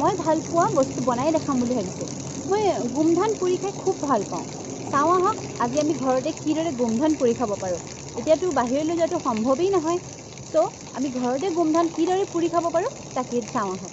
মই ভাল পোৱা বস্তু বনাই দেখাম বুলি ভাবিছোঁ। মই গোমধান পুৰি খাই খুব ভাল পাওঁ। চাওঁ আহক আজি আমি ঘৰতে কিদৰে গোমধান পুৰি খাব পাৰোঁ। এতিয়াতো বাহিৰলৈ যোৱাটো সম্ভৱেই নহয়, চ' আমি ঘৰতে গোমধান কিদৰে পুৰি খাব পাৰোঁ তাকেই চাওঁ আহক।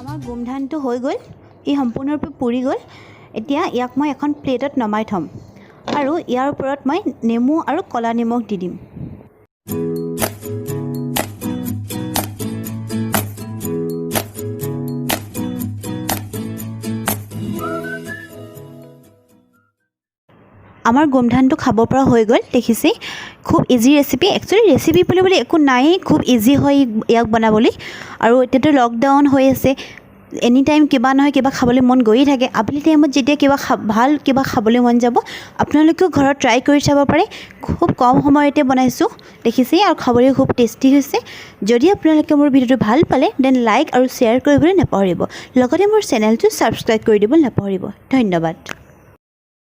আমাৰ গোমধানটো হৈ গ'ল, ই সম্পূৰ্ণৰূপে পুৰি গ'ল। এতিয়া ইয়াক মই এখন প্লেটত নমাই থ'ম আৰু ইয়াৰ ওপৰত মই নেমু আৰু ক'লা নিমখ দি দিম। আমাৰ গোমধানটো খাব পৰা হৈ গ'ল, দেখিছেই। খুব ইজি ৰেচিপি। একচুৱেলি ৰেচিপি বুলিবলৈ একো নায়েই, খুব ইজি হয় ইয়াক বনাবলৈ। আৰু এতিয়াতো লকডাউন হৈ আছে, এনি টাইম কিবা নহয় কিবা খাবলৈ মন গৈয়ে থাকে। আবেলি টাইমত যেতিয়া কিবা ভাল কিবা খাবলৈ মন যাব, আপোনালোকেও ঘৰত ট্ৰাই কৰি চাব পাৰে। খুব কম সময়তে বনাইছোঁ, দেখিছেই, আৰু খাবলৈ খুব টেষ্টি হৈছে। যদি আপোনালোকে মোৰ ভিডিঅ'টো ভাল পালে then like আৰু শ্বেয়াৰ কৰিবলৈ নাপাহৰিব, লগতে মোৰ চেনেলটো ছাবস্ক্ৰাইব কৰি দিব নাপাহৰিব। ধন্যবাদ।